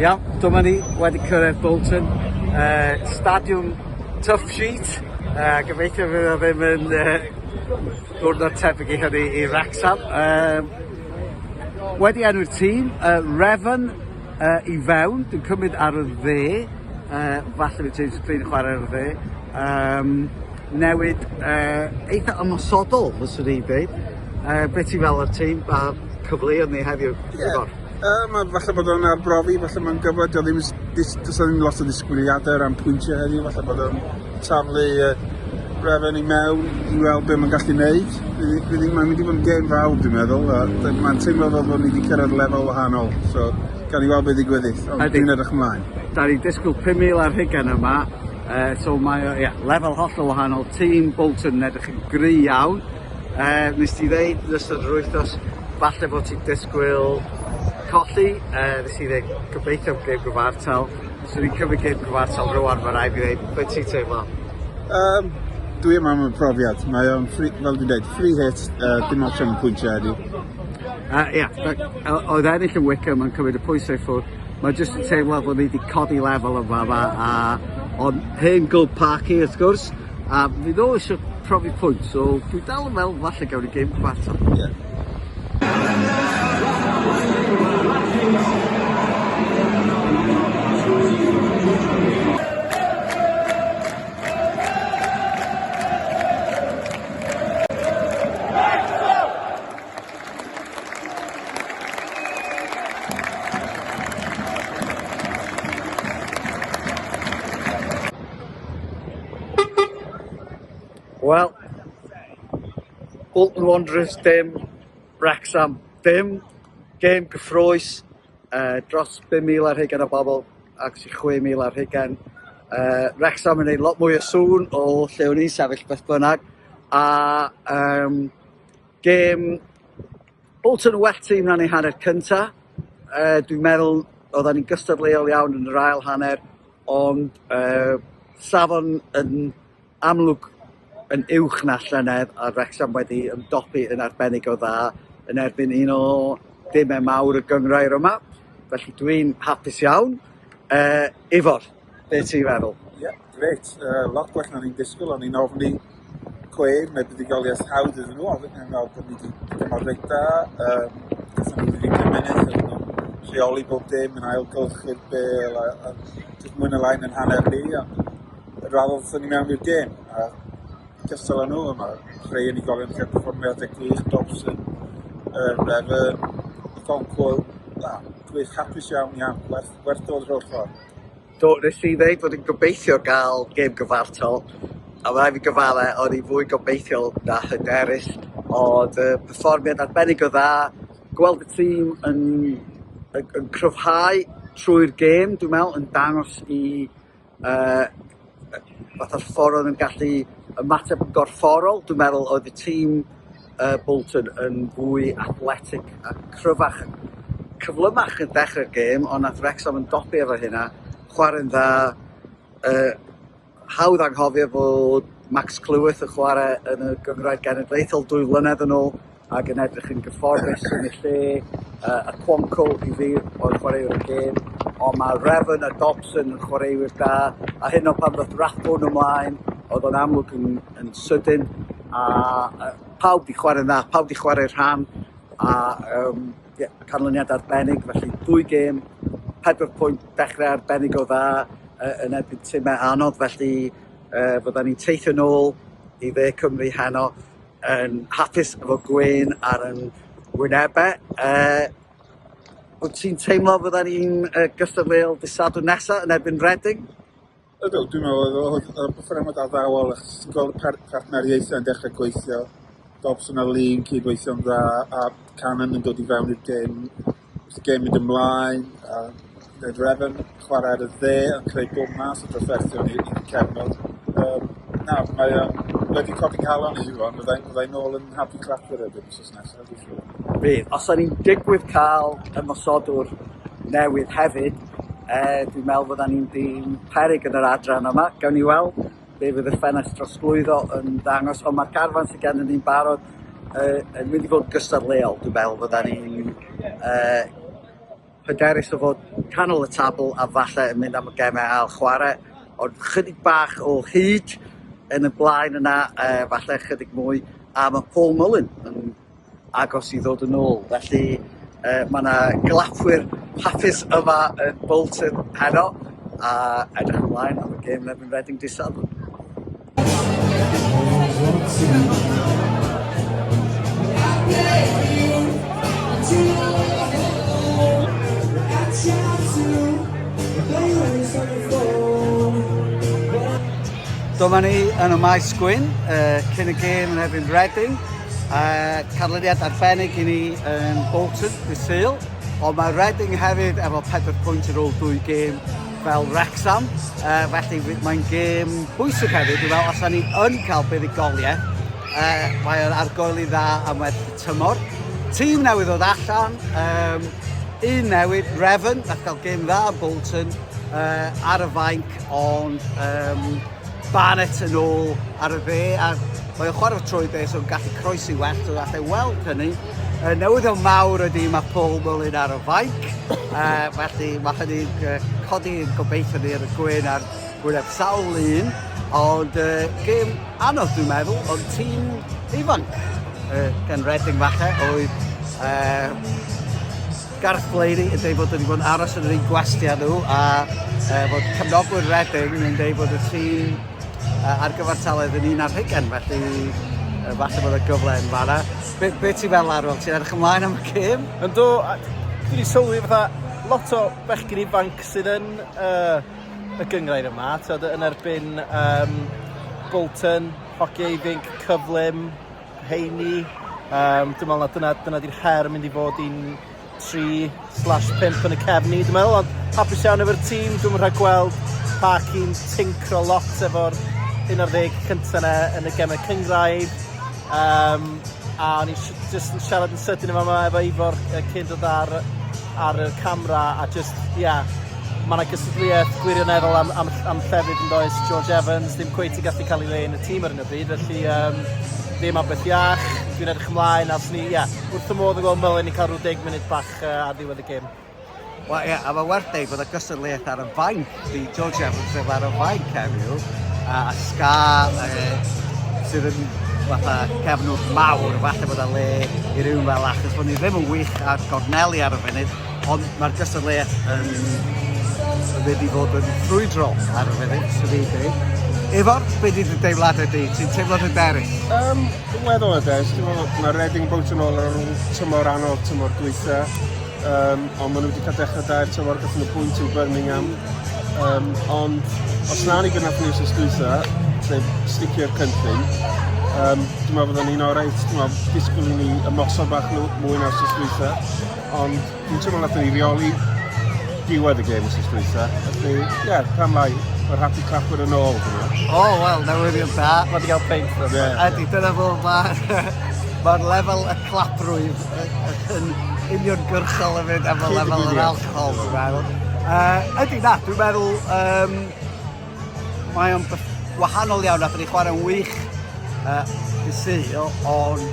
Iawn, dyma ni wedi cyrraedd Bolton. Stadiwm Tough Sheet. Gobeithio fydd o ddim yn diwrnod tebyg i hynny i Wrecsam. Wedi enwi'r tîm, Revan i fewn, dwi'n cymryd ar y dde, falle fydd James McLean yn chwarae ar y dde. Newid eitha ymosodol, fyswn i'n dweud. Be ti'n fel o'r tîm a cyfleoedd ni heddiw? Ie, yeah. Ma, falle bod o'n arbrofi, falle mae'n gyfle, dio ddim, does ddim lot o ddisgwyliadau ran pwyntiau heddiw, falle bod o'n taflu Revan i mewn i weld be mae'n gallu neud. Mae'n mynd i fod yn gêm fawr, dwi'n meddwl, a mae'n teimlo fel bod ni wedi cyrraedd lefel wahanol, so gawn ni weld beth ddigwyddith, ond dwi'n edrych ymlaen. Da ni'n disgwyl 5,000 ar hugain yma, so mae o, ie, lefel hollol wahanol, tîm Bolton yn edrych yn gry iawn. Nes ti ddeud yn ystod yr wythnos, falle bod ti'n disgwyl colli, nes i ddeud gobeithio am gêm gyfartal. Swn i'n cymryd gêm gyfartal rwan, mae rhaid fi ddeud. Be ti'n teimlo? Dwi yma am y profiad. Mae o'n free, fel dwi'n dweud, free hit, dim ots am y pwyntiau heddiw. Ie, oedd ennill yn Wickham yn cymryd y pwysau i ffwrdd. Mae jyst yn teimlo bod ni wedi codi lefel yn fama, a ond hen glwb Parky wrth gwrs, a fydd o eisiau profi pwynt, so dwi dal yn meddwl falle gawn ni gêm gyfartal. Ie. Wel, Bolton Wanderers dim, Wrexham dim, gêm gyffrous, dros 5,000 ar hugain o bobl, agos i 6,000 ar hugain. Wrexham yn neud lot mwy o sŵn o lle o'n i'n sefyll beth bynnag, a gêm Bolton yn well tîm na ni hanner cynta. Dwi'n meddwl oedden ni'n gystadleuol iawn yn yr ail hanner, ond safon yn amlwg yn uwch na llynedd, a Wrexham wedi ymdopi yn arbennig o dda yn erbyn un o dimau mawr y gynghrair yma. Felly dwi'n hapus iawn. Ifor, be ti'n feddwl? Ie, yeah, grêt. Lot gwell na ni'n disgwyl, o'n i'n ofni cweir neu buddugoliaeth hawdd iddyn nhw, ond yn meddwl bod ni wedi dymor reit dda. Gathon nhw 20 munud, oedden nhw'n rheoli bob dim, yn ailgylchu'r bêl, a jyst mwy na lai yn hanner ni, ond y raddol ddaethon ni mewn i'r gêm, a cystal â nhw, mae rhai unigolion yn cael perfformiadau gwych, Dobson, Revan, Okonkwo, na, gwych, hapus iawn iawn, werth dod yr holl ffordd. Do, nes i ddeud fod yn gobeithio gael gêm gyfartal, a mae rhaid fi gyfadde, o'n i fwy gobeithiol na hyderus, ond perfformiad arbennig o dda, gweld y tîm yn cryfhau trwy'r gêm, dwi'n meddwl, yn dangos i fatha'r ffordd oedd yn gallu ymateb yn gorfforol. Dwi'n meddwl oedd y tîm Bolton yn fwy athletic a cryfach, cyflymach yn dechrau'r gêm, ond nath Wrexham yn dopi efo hynna, chwarae'n dda, hawdd anghofio fod Max Cleworth yn chwarae yn y Gynghrair Genedlaethol 2 flynedd yn ôl ac yn edrych yn gyfforddus yn y lle. Okonkwo i fi oedd chwaraewr y gêm, ond mae Revan a Dobson yn chwaraewyr da, a hyn o pan ddoth Rathbone ymlaen, oedd o'n amlwg yn sydyn, a pawb di chwarae'n dda, pawb di chwarae rhan, a yeah, canlyniad arbennig, felly 2 gêm, 4 pwynt dechrau arbennig o dda yn erbyn timau anodd, felly fydda ni'n teithio nôl i dde Cymru heno yn hapus efo gwên ar yn wynebau. Wyt ti'n teimlo fydda ni'n gystadleuol dydd Sadwrn nesaf yn erbyn Reading? Ydw, dwi'n meddwl oedd y perfformiad addawol, achos ti'n gweld y partneriaethau yn dechrau gweithio, Dobson a Lee yn cydweithio'n dda, a Cannon yn dod i fewn i'r gêm, wrth y gêm mynd ymlaen, a Ned Revan chwarae ar y dde yn creu bob math o drafferthion i'r cefnod. Na, mae o'n wedi codi calon i rwan, fyddai, fyddai nôl yn happy clapper erbyn wythnos nesaf, dwi'n siŵr. Bydd. Os da ni'n digwydd cael ymosodwr newydd hefyd, dwi'n meddwl fydda ni'n dîm peryg yn yr adran yma. Gawn ni weld be fydd y ffenest drosglwyddo yn ddangos, ond mae'r garfan sydd gennym ni'n barod yn mynd i fod gystadleuol. Dwi'n meddwl fydda ni'n hyderus o fod canol y tabl a falle yn mynd am y gemau ail chwarae, ond chydig bach o hyd yn y blaen yna, falle chydig mwy, a mae Paul Mullin yn agos i ddod yn ôl. Felly mae yna glapwyr hapus yma yn Bolton heno, a edrych ymlaen am y gêm yn erbyn Reading dydd Sadwrn. Dyma ni yn y maes gwyn, cyn y gêm yn erbyn Reading. Canlyniad arbennig i ni yn Bolton dydd Sul, ond mae Reading hefyd efo 4 pwynt ar ôl dwy gêm fel Wrexham, felly mae'n gêm bwysig hefyd, dwi'n meddwl, os da ni yn cael buddugoliaeth, mae o'n argoeli'n dda am werth y tymor. Tîm newydd ddod allan, un newid, Revan, nath gael gêm dda yn Bolton, ar y fainc, ond Barnett yn ôl ar y dde, a mae o'n chwarae trwy dde, so yn gallu croesi well, so allai weld hynny. Y newyddion mawr ydy mae Paul Mullin ar y fainc, felly mae hynny'n codi yn gobeithio ni ar y gwyn ar wyneb sawl un, ond gêm anodd dwi'n meddwl, ond tîm ifanc gan Reading falle oedd Gareth Blaney yn dweud bod wedi bod yn aros yn yr un gwesty â nhw a fod cefnogwyr Reading yn dweud bod y tîm ar gyfartaledd yn un ar hugain, felly falle bod y gyfle yn fanna. Be, be ti'n fel Arwel? Ti'n edrych ymlaen am y gêm? Yndw, dwi wedi sylwi fatha lot o bechgyn ifanc sydd yn y gynghrair yma, t'od yn erbyn Bolton, hogia ifanc, cyflym, rheini. Dwi'n meddwl na dyna, dyna di'r her yn mynd i fod i'n 3/5 yn y cefn ni, dwi'n meddwl, ond hapus iawn efo'r tîm, dwi'n rhaid gweld Parky'n tincro lot efo'r 11 cyntaf yna yn y gemau cynghrair. A o'n i jyst yn siarad yn sydyn yma efo Ifor cyn dod ar y camera, a jyst, ia, yeah, mae yna gystadleuaeth gwirioneddol am llefydd yn does. George Evans ddim cweit yn gallu cael ei le yn y tîm ar hyn o bryd, felly ddim am beth iach, dwi'n edrych ymlaen, a swn i, ia, yeah, wrth y modd yn gweld Mullin i cael rhyw 10 munud bach ar ddiwedd y gêm. Wel ie, a mae werth deud bod y gystadleuaeth ar y fainc, di George Evans ddim ar y fainc heddiw, a Scar sydd yn fatha cefnwr mawr, falle bod y le i rywun fel achos bod ni ddim yn wych ar gorneli ar y funud, ond mae'r gystadleuaeth yn mynd i fod yn ffrwydrol ar y funud, swn i'n dweud. Ifor, be di dy deimladau di? Ti'n teimlo'n hyderus? Weddol hyderus. Dwi'n meddwl mae Reading Bolton ôl ar ôl tymor anodd, tymor dwytha. Ond maen nhw wedi cael dechrau da i'r tymor, gathon nhw pwynt yn Birmingham. Ond os na ni gyda ni wythnos dwytha, sef sticio'r cynllun, dwi'n meddwl byddwn ni'n oreit, dwi'n meddwl disgwyl i ni ymosod bach mwy na wythnos dwytha, ond dwi'n teimlo nathon ni reoli diwedd y gêm wythnos dwytha, felly ie, yeah, pam lai, mae'r happy clapper yn ôl, dwi'n meddwl. O, oh, wel, newyddion da. Mae wedi cael peint. Yeah. Ydy, dyna fo, mae'r lefel y claprwydd yn uniongyrchol hefyd efo lefel yr alcohol, dwi'n meddwl. Ydy, na, dwi'n meddwl mae o'n wahanol iawn, nathon ni chwarae'n wych dydd Sul, ond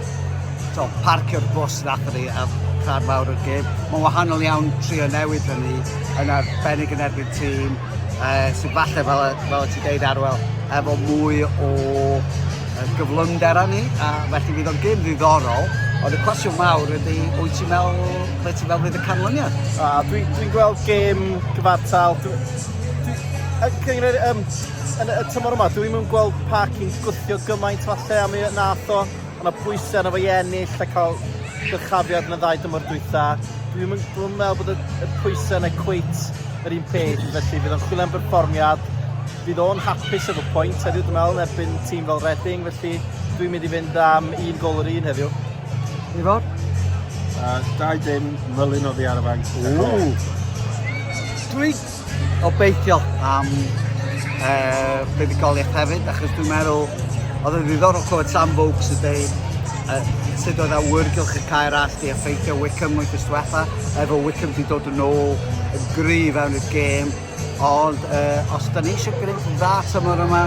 to, parcio'r bws nathon ni a rhan fawr o'r gêm. Mae'n wahanol iawn trio newid hynny yn arbennig yn erbyn tîm sydd falle, fel ti'n deud Arwel, efo mwy o gyflymder â ni, a felly fydd o'n gêm ddiddorol, ond y cwestiwn mawr ydy, wyt ti'n meddwl, be ti'n meddwl fydd y canlyniad? A dwi'n gweld gêm gyfartal. Yn y tymor yma, dwi'n mynd gweld Parky'n gwthio gymaint falle am ei nath o. Mae yna bwysau arno fo i ennill a cael dyrchafiad yn y ddau dymor dwytha. Dwi'n meddwl bod y pwysau yna cweit yr un peth, felly fydd o'n chwilio am berfformiad. Fydd o'n hapus efo pwynt heddiw, dwi'n meddwl, yn erbyn tîm fel Reading, felly dwi'n mynd i fynd am un gol yr un heddiw. Ifor? 2-0, Mullin oddi ar y fainc. Ww! Dwi obeithiol am buddugoliaeth hefyd, achos dwi'n meddwl Oedd yn ddiddorol clywed Sam Vokes yn deud sut oedd awyrgylch y Cae Ras di effeithio Wickham wythnos diwetha, efo Wickham di dod yn ôl yn gryf fewn i'r gêm. Ond uh, os da ni eisiau gwneud yn dda tymor yma,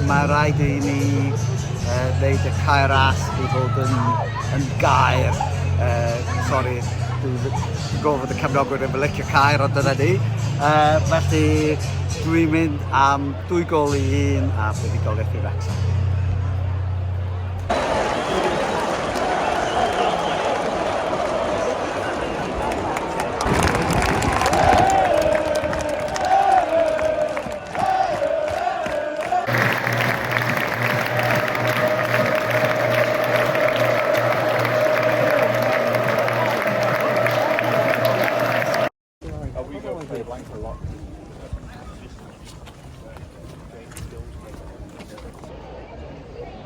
mae rhaid i ni uh, wneud y Cae Ras i fod yn, yn gaer. Uh, sorry, dwi'n gwybod fod y cefnogwyr yn licio caer, ond dyna ni. Uh, felly, dwi'n mynd am 2 gôl i 1 a buddugoliaeth i Wrexham.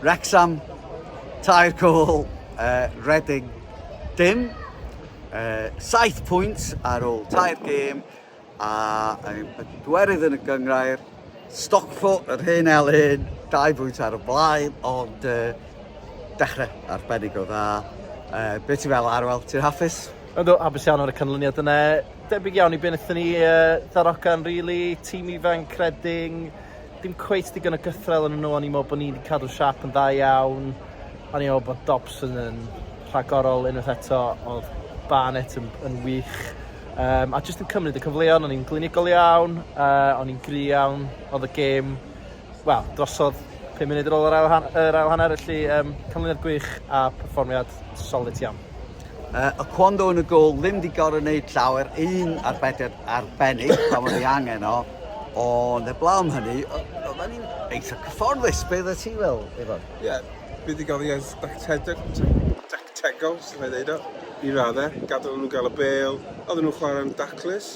Wrexham, 3 gôl, Reading dim. 7 pwynt ar ôl tair gêm a bedwerydd yn y gynghrair. Stockport, yr hen elyn, 2 bwynt ar y blaen, ond dechrau arbennig o dda. Be ti'n fel, Arwel? Ti'n hapus? Yndw, hapus iawn o'r canlyniad yna. Debyg iawn i be wnaethon ni ddarogan, really. Tîm ifanc Reading, dim cweit digon o gythrel yn nhw, o'n i'n meddwl bod ni wedi cadw siap yn dda iawn. O'n i'n meddwl bod Dobson yn rhagorol unwaith eto, oedd Barnett yn wych. A jyst yn cymryd y cyfleon, o'n i'n glinigol iawn, o'n i'n gry iawn, oedd y gêm, wel, drosodd 5 munud ar ôl yr ail hanner, felly canlyniad gwych a perfformiad solid iawn. Y Kwondo yn y gôl ddim wedi gorfod wneud llawer, un arbediad arbennig pan oedd ei angen o, ond heblaw am hynny, oedden ni'n eitha cyfforddus. Be oedd ti fel, Ifan? Ie, yeah, buddugoliaeth dactegol, sy'n rhaid dweud o, i raddau. Gadael nhw gael y bêl, oedden nhw'n chwarae'n daclus,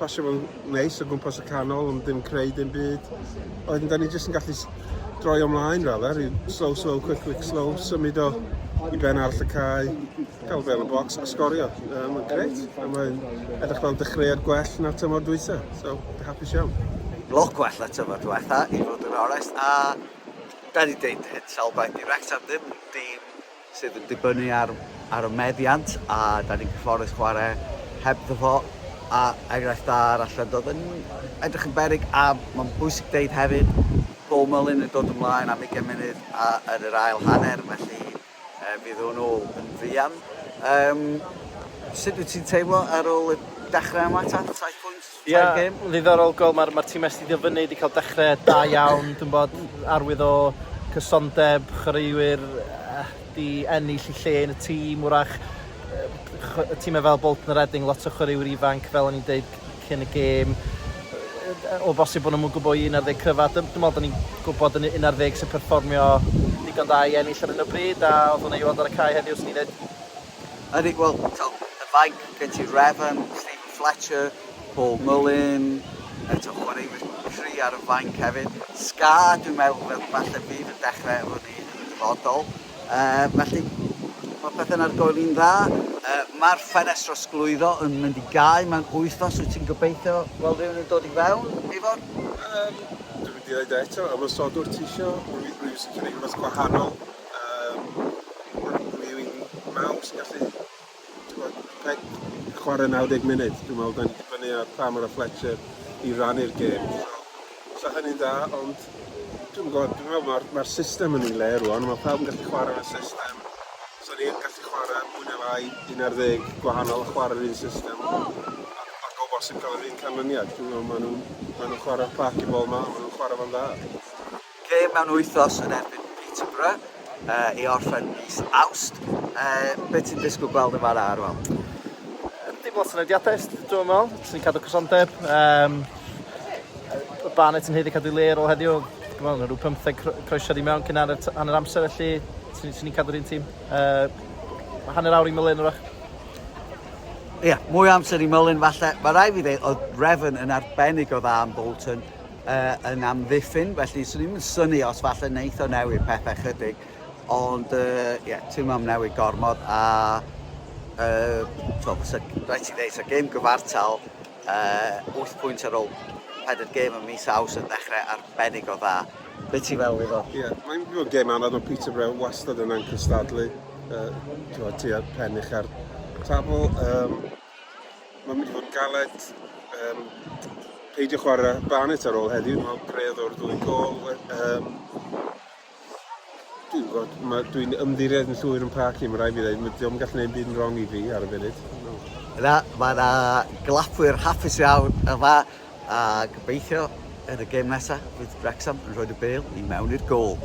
pasio fo'n neis o gwmpas y canol, ond ddim creu dim byd. Oedden da ni jyst yn gallu droi ymlaen rather, rhyw slow, slow, quick, quick, slow, symud o i ben arall y cae, cael bêl y bocs a sgorio. Mae'n grêt, a mae'n edrych fel dechreuad gwell na tymor dwytha, so hapus iawn. Lot gwell na tymor diwetha, i fod yn onest, a da ni deud hyn sawl gwaith, di Wrexham ddim yn dîm sydd yn dibynnu ar y meddiant, a da ni'n cyfforddus chwarae hebddo fo, a enghraifft da arall yn dod yn edrych yn beryg, a mae'n bwysig deud hefyd, Paul Mullin yn dod ymlaen am 20 munud a, yn yr ail hanner, felly fydd o'n ôl yn fuan. Sut wyt ti'n teimlo ar ôl y dechrau yma ta? 7 pwynt, tair gêm? Ddiddorol gweld mae'r ma tîm wedi fyny, wedi cael dechrau da iawn, dwi'n bod arwydd o cysondeb, chwaraewyr di ennill i lle yn y tîm, wrach y tîmau fel Bolton a Reading, lot o chwaraewyr ifanc, fel o'n i'n deud cyn y gêm, o bosib bod nhw'n gwybod 11 cryfa. Dwi'n meddwl bod ni'n gwybod yn 11 sy'n perfformio digon da i ennill ar hyn o bryd, a oedd hwnna i weld ar y cae heddiw, swn i'n dweud. Ydy, wel, y fainc gen ti Revan, Stephen Fletcher, Paul Mullin, eto chwaraewyr cry ar y fainc hefyd. Ska, dwi'n meddwl, fel falle fydd yn dechrau efo ni yn y dyfodol. Felly, mae pethau'n argoeli'n dda. Mae'r ffenest drosglwyddo yn mynd i gau mewn wythnos. Wyt ti'n gobeithio gweld rhywun yn dod i fewn, Ifor? Dwi'n mynd i ddweud eto, ymosodwr ti isio, rhywun sy'n cynnig rhywbeth gwahanol. Rhywun mawr sy'n gallu gwbod, chwarae 90 munud. Dwi'n meddwl da ni'n dibynnu ar Palmer a Fletcher i rannu'r gêm. So hynny'n dda, ond dwi'n gwybod, dwi'n meddwl mae'r ma system yn ei le rwan, mae pawb yn gallu chwarae yn y system. So ni yn gallu chwarae mwy na lai 11 gwahanol a chwarae'r un system. A o bosib cael yr un canlyniad. Dwi'n meddwl maen nhw'n ma nhw chwarae'r parky ball ma, maen nhw'n chwarae fo'n dda. Gêm mewn wythnos yn erbyn Peterborough i orffen mis Awst. Be ti'n disgwyl gweld yn fan'na, Arwel? Dim lot o newidiadau, dwi'n meddwl. Ti'n cadw cysondeb. Barnett yn haeddu cadw ei le ar ôl heddiw. Dwi'n meddwl, rhyw 15 croesiad i mewn cyn hanner amser, felly swn i'n cadw'r un tîm. Hanner awr i Mullin, wrach. Ie, yeah, mwy o amser i Mullin falle. Mae rhaid fi dweud, oedd Revan yn arbennig o dda am Bolton yn amddiffyn, felly swn i'n synnu os falle neith o newid pethau chydig. Ond, ie, yeah, ti'n am newid gormod a so, rhaid ti dweud, so gêm gyfartal, 8 pwynt ar ôl pedair gêm ym mis Awst yn ddechrau arbennig o dda. Be ti'n feddwl iddo? Ie, yeah, mae'n mynd i fod gêm anodd, mae Peterborough wastad yna'n cystadlu. Uh, tua pen ucha'r tabl. Um, mae'n mynd i fod yn galed. Um, peidio chwarae Barnett ar ôl heddiw, dwi'n meddwl gredd o'r ddwy gol. Um, dwi'n gwybod, dwi'n ymddiried yn llwyr yn Parky, mae rhaid fi ddweud, mae diolch yn gallu gwneud byd yn wrong i fi ar y funud. No. Na, mae yna glapwyr hapus iawn yma, a gobeithio yn y gêm nesaf fydd Wrexham yn rhoi y bêl i mewn i'r gôl.